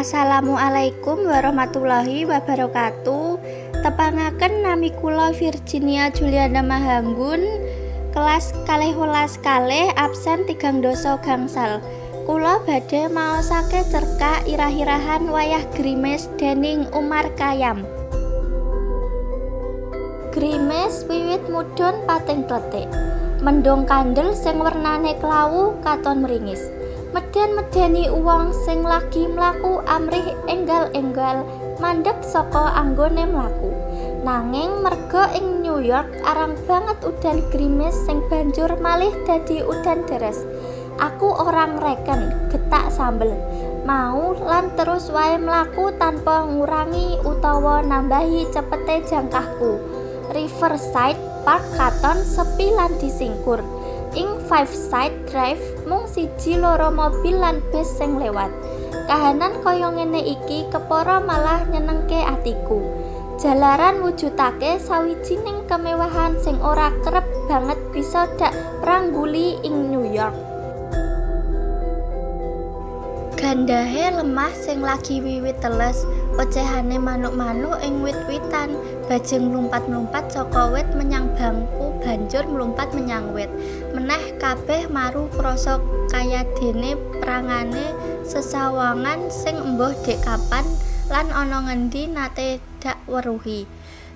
Assalamualaikum warahmatullahi wabarakatuh. Tepangaken nami kula Virginia Juliana Mahanggun, kelas 12 kalih absen 30 gangsal. Kula badhe maosake cerkak Irah-irahan Wayah Grimis dening Umar Khayyam. Grimis wiwit mudhun pating kletik. Mendhung kandel sing wernane klawu katon mringis. Meden-medeni uwong sing lagi mlaku amrih enggal-enggal mandheg saka anggone mlaku. Nanging merga ing New York arang banget udan grimis sing banjur malih dadi udan deres. Aku ora ngreken gethak sambel mau lan terus wae mlaku tanpa ngurangi utawa nambahi cepete jangkahku. Riverside Park katon sepi lan disingkur. Ing Five-Side Drive mung siji loro mobil lan bis sing lewat. Kahanan kaya ngene iki kepara malah nyenengke atiku. Jalaran mujudake sawijining kemewahan sing ora kerep banget bisa dak prangguli ing New York. Gandahe lemah sing lagi wiwit teles, ocehane manuk-manuk ing wit-witan, bajing mlumpat-mlumpat saka wit menyang bangku banjur mlumpat menyang wit meneh kabeh maru krasa kayadene prangane sesawangan sing embuh dek kapan lan ana ngendi nate dak weruhi.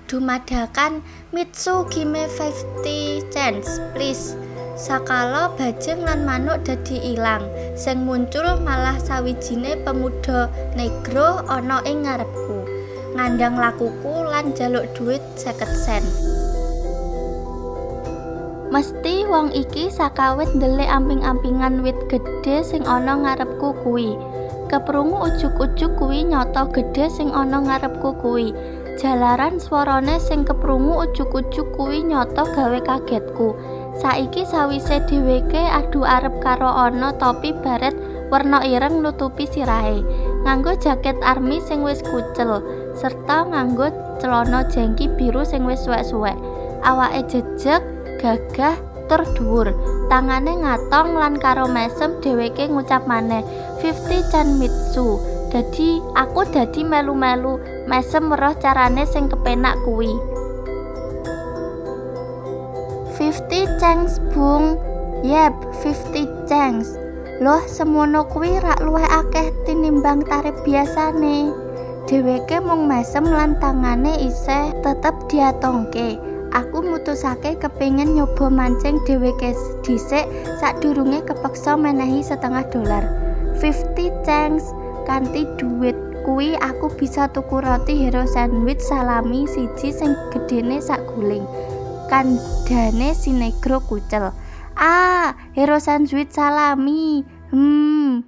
Dumadakan, "Mitsu, gimme 50 cents, please." Sakala bajing lan manuk dadi ilang, sing muncul malah sawijine pemuda negro ana ing ngarepku, ngandhang lakuku lan njaluk dhuwit 50 sen. Mesthi wong iki sakawit ndelik amping-ampingan wit gedhe sing ana ngarepku kuwi. Keprungu ujug-ujug kuwi nyata gedhe sing ana ngarepku kuwi. Jalaran swarane sing keprungu ujug-ujug kuwi nyata gawe kagetku. Saiki sawise dheweke adu arep karo ana topi baret werna ireng nutupi sirahe, nganggo jaket army sing wis kucel, serta nganggo celana jengki biru sing wis suwek-suwek. Awake jejeg, gagah tur dhuwur. Tangane ngatong lan karo mesem dheweke ngucap maneh, "50 cent, Mitsu." Dadi aku dadi melu-melu mesem weruh carane sing kepenak kuwi. "50 cents, Bung." "Yep, 50 cents." "Loh, semono kuwi rak luwih akeh tinimbang tarif biasane." Dheweke mung mesem lan tangane isih tetep diatongke. Aku mutusake kepingin nyoba mancing dheweke dhisik sadurunge kepeksa menehi setengah dolar. "50 cents. Kanthi dhuwit kuwi aku bisa tuku roti hero sandwich salami siji sing gedhene sak guling," kandhane si negro kucel. "Ah, hero sandwich salami. Hmm.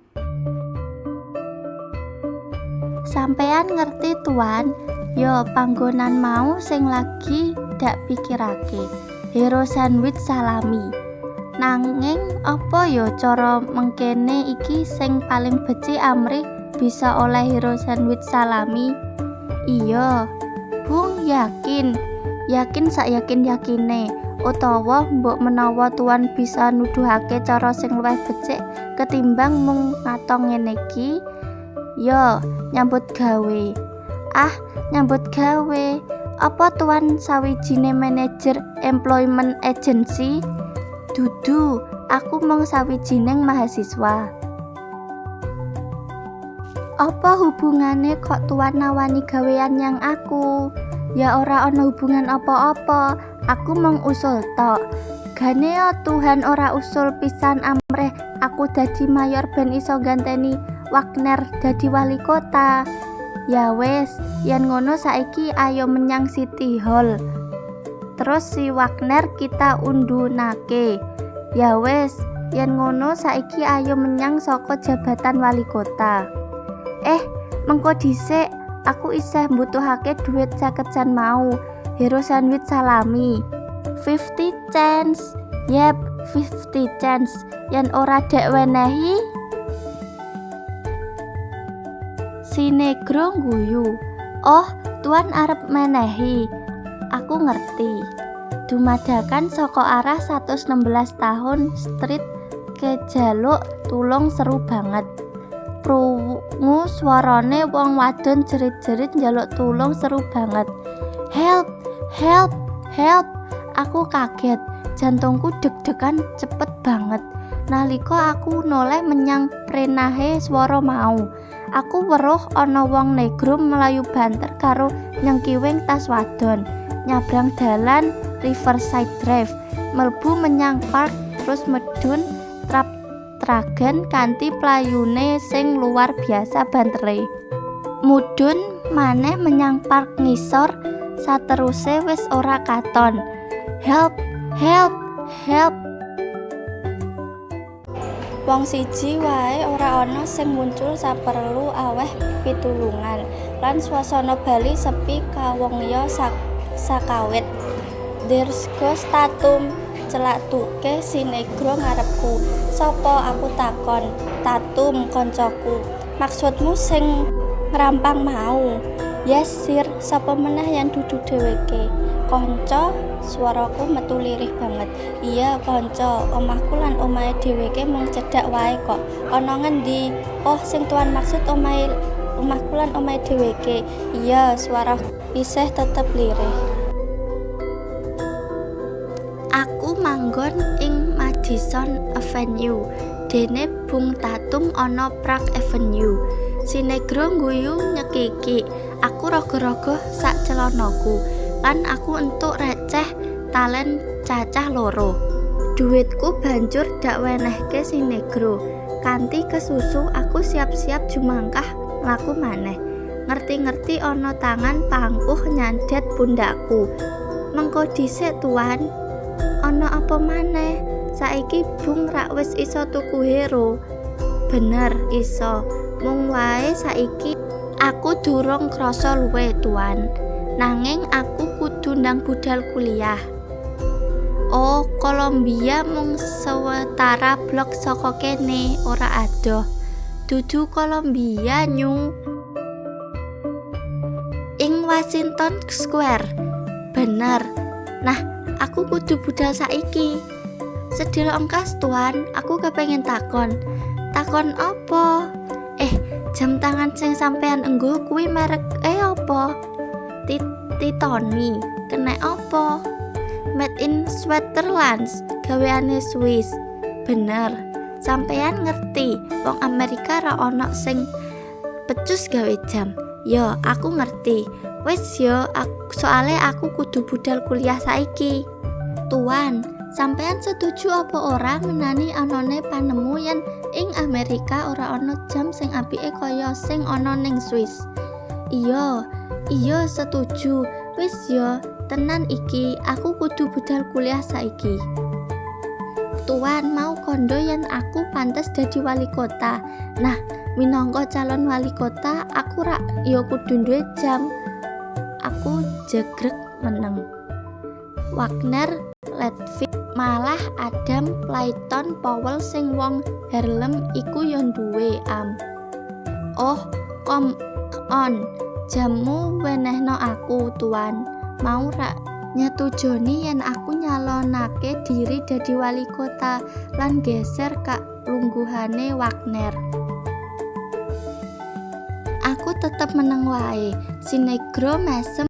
Sampeyan ngerti, Tuan? Ya panggonan mau sing lagi dak pikirake. Hero sandwich salami. Nanging apa ya cara mengkene iki sing paling becik amrih bisa oleh hero sandwich salami?" "Iya." "Bung yakin?" "Yakin sak yakin-yakine. Utawa mbok menawa Tuan bisa nuduhake cara sing luwih becik ketimbang mung ngatong ngene iki?" "Ya, nyambut gawe." "Ah, nyambut gawe. Apa Tuan sawijine manajer employment agency?" "Dudu, aku mung sawijining mahasiswa." "Apa hubungane kok Tuan nawani gawean nyang aku?" "Ya ora ana hubungan apa-apa, aku mung usul tok. Ganeo Tuhan ora usul pisan amrih aku dadi mayor ben iso ganteni Wagner dadi wali kota. Ya wis, yen ngono saiki ayo menyang City Hall. Terus si Wagner kita undunake. Ya wis, yen ngono saiki ayo menyang saka jabatan wali kota." "Eh, mengko dhisik, aku isih mbutuhake dhuwit 50 sen mau. Hero sandwich salami. 50 cents. Yep, 50 cents. Yen ora dek wenehi." Si negro ngguyu. "Oh, Tuan arep menehi. Aku ngerti." Dumadakan saka arah 116 tahun Street kejaluk tulung seru banget. Krungu swarane wong wadon jerit-jerit njaluk tulung seru banget. "Help! Help! Help!" Aku kaget, jantungku deg-degan cepet banget. Nalika aku noleh menyang prenahe swara mau, aku weruh ana wong negro mlayu banter karo nyengkiwing tas wadon, nyabrang dalan Riverside Drive, mlebu menyang park terus medhun trap-tragan kanthi playune sing luar biasa bantere. Mudhun maneh menyang park ngisor, sateruse wis ora katon. "Help! Help! Help!" Wong siji wae ora ana sing muncul saperlu aweh pitulungan, lan swasana bali sepi kawongya sakawit. "There's goes Tatum," celathuke si negro ngarepku. "Sapa?" aku takon. "Tatum, kancaku." "Maksudmu sing ngrampang mau?" "Yes, sir, sapa meneh yen dudu dheweke?" "Kanca?" Swaraku metu lirih banget. "Iya, kanca, omahku lan omahe dheweke mung cedhak wae kok." "Ana ngendi?" "Oh, sing tuan maksud omahe omahku lan omahe dheweke?" "Iya," swaraku isih tetep lirih. "Aku manggon ing Madison Avenue, dene Bung Tatum ana Park Avenue." Si negro ngguyu nyekikik. Aku rogoh-rogoh sak celanaku, lan aku entuk receh talen cacah 2. Dhuwitku banjur dak wenehke si negro. Kanthi kesusu aku siap-siap jumangkah mlaku maneh. Ngerti-ngerti ana tangan pangkuh nyandhet pundhakku. "Mengko dhisik, Tuan." "Ana apa maneh? Saiki Bung rak wis iso tuku hero." "Bener, iso. Mung wae saiki aku durung krasa luwe, Tuan. Nanging aku kudu ndang budal kuliah." "Oh, Columbia mung sewetara blok saka kene, ora adoh." "Dudu Columbia, Nyu. Ing Washington Square." "Bener. Nah, aku kudu budal saiki." "Sedhela engkas, Tuan, aku kepengin takon." "Takon apa?" "Jam tangan sing sampeyan enggo kuwi mereke apa?" "Titoni." "Kenek apa?" "Made in Switzerland, gaweane Swiss." "Bener. Sampeyan ngerti, wong Amerika ra ana sing becus gawe jam." "Ya, aku ngerti. Wis ya, soale aku kudu budal kuliah saiki." "Tuan, sampeyan setuju apa ora ngenani anane panemu yen ing Amerika ora ana jam sing apike kaya sing ana ning Swiss?" "Iya, iya setuju. Wis ya, tenan iki, aku kudu budal kuliah saiki." "Tuan mau kandha yen aku pantes dadi wali kota. Nah, minangka calon wali kota, aku rak ya kudu duwe jam." Aku jegreg meneng. Wagner Ledvick, malah Adam Clayton Powell sing wong Harlem iku ya duwe am. "Oh, come on, jammu wenehno aku, Tuan. Mau rak nyetujoni yen aku nyalonake diri dadi wali kota lan geser kalungguhane Wagner." Aku tetep meneng wae. Si negro mesem.